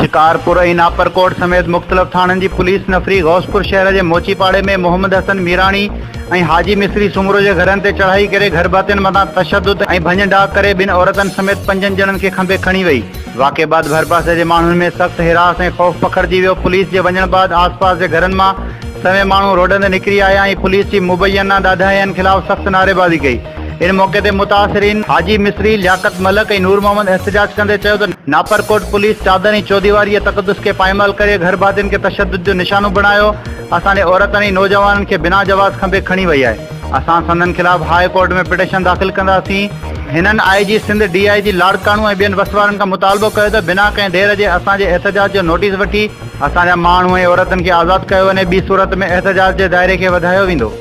شڪارپور ۽ ناپرڪوٽ سميت مختلف ٿاڻن جي پوليس نفري غوثپور شهر جي موچي پاڙي ۾ محمد حسن ميراڻي ۽ حاجي مصري سومرو جي گهرن تي چڙهائي ڪري گهرڀاتين مٿان تشدد ۽ ڀڃ ڊاهه ڪري ٻن عورتن سميت پنجن ڄڻن کي کنڀي کڻي وئي. واقعي بعد ڀرپاسي جي ماڻهن ۾ سخت هراس ۽ خوف پکڙجي ويو، پوليس جي وڃڻ بعد آس پاس جي گهرن مان سوين ماڻهو روڊن تي نڪري آيا ۽ پوليس جي مبينا ڏاڍاين خلاف سخت نعريبازي ڪئي. ان موقعي تي متاثرين حاجي مصري، لياقت ملڪ ۽ نور محمد احتجاج ڪندي چيو ته ناپرڪوٽ پوليس چادر ۽ چوديواري جي تقدس کي پائمال ڪري گهرڀاتين کي تشدد جو نشانو بڻايو، اسان جي عورتن ۽ نوجوانن کي بنا جواز کنڀي کڻي وئي آهي، اسان سندن خلاف هاء ڪورٽ ۾ پٽيشن داخل ڪنداسين. هنن I G Sindh, D I G Larkana ۽ ٻين وس وارن کان مطالبو ڪيو ته بنا ڪنهن دير جي اسان جي احتجاج جو نوٽيس وٺي اسان جا ماڻهو ۽ عورتن کي آزاد ڪيو وڃي، ٻي صورت ۾ احتجاج جي دائري کي وڌايو ويندو.